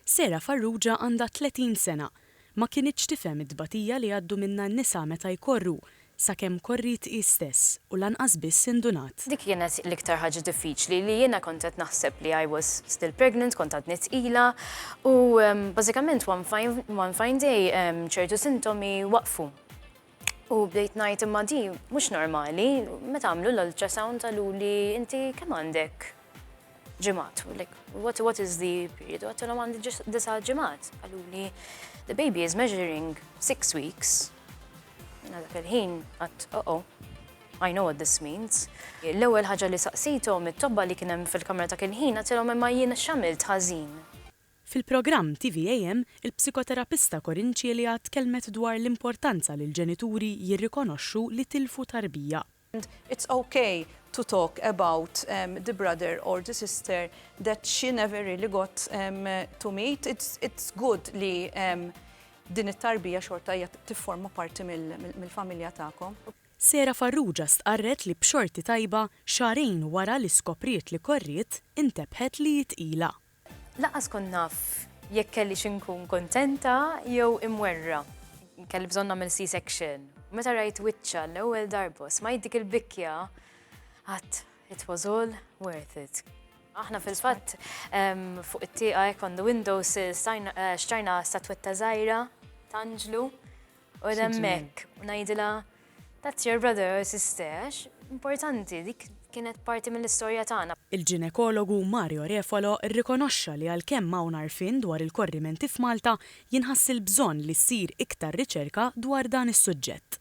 Sarah Farrugia għandha 30 sena. Ma kinitx tifhem it-tbatija li għaddu minnha n-nisa meta jkorru, sakemm korrit hi stess u lanqas biss indunat. Dik kienet l-iktar ħaġa diffiċli, li jiena kont qed naħseb li I was still pregnant, kont għadni tqila u bażikament one fine day ċertu sintomi waqfu. U bdejt ngħid, imma di mhux normali. Meta għamlu l-ultrasound qaluli, "Inti kemm għandek ġimgħat? Like, what is the period?" U għedtilhom għandi 9 ġimgħat. Qaluli, "The baby is measuring 6 weeks." Jiena dak il-ħin għedt, "Oh, I know what this means." L-ewwel ħaġa li saqsejthom it-tobba li kien hemm fil-kamra ta' il-ħin, għedtilhom, "Imma jiena x'għamilt ħażin?" Fil-programm TVAM, il-psikoterapista Corinne Cilia tkellmet dwar l-importanza li l-ġenituri jirrikonoxxu li tilfu tarbija. It's okay to talk about the brother or the sister that she never really got to meet. It's good li din it-tarbija xorta hija tifforma parti mill-familja tagħkom. Sarah Farrugia stqarret li b'xorti tajba xahrejn wara li skopriet li korriet intebħet li tqila. Lanqas kont naf jekk kelli xinkun kontenta jew imwerwra. Kelli bżonn nagħmel C-section. Meta rajt wiċċha l-ewwel darba, smajt dik il-bikja, għedt, "It was all worth it." Aħna fil-fatt fuq it-tieqa hekk on the windows xtrajna statwetta żgħira t'anġlu u hemmhekk u ngħidilha, "That's your brother or sister," għax importanti, dik kienet parti mill-istorja tagħna. Il-ġinekologu Mario Refalo rrikonoxxa li għalkemm hawn għarfien dwar il-korrimenti f'Malta, jinħass il-bżonn li ssir iktar riċerka dwar dan is-suġġett.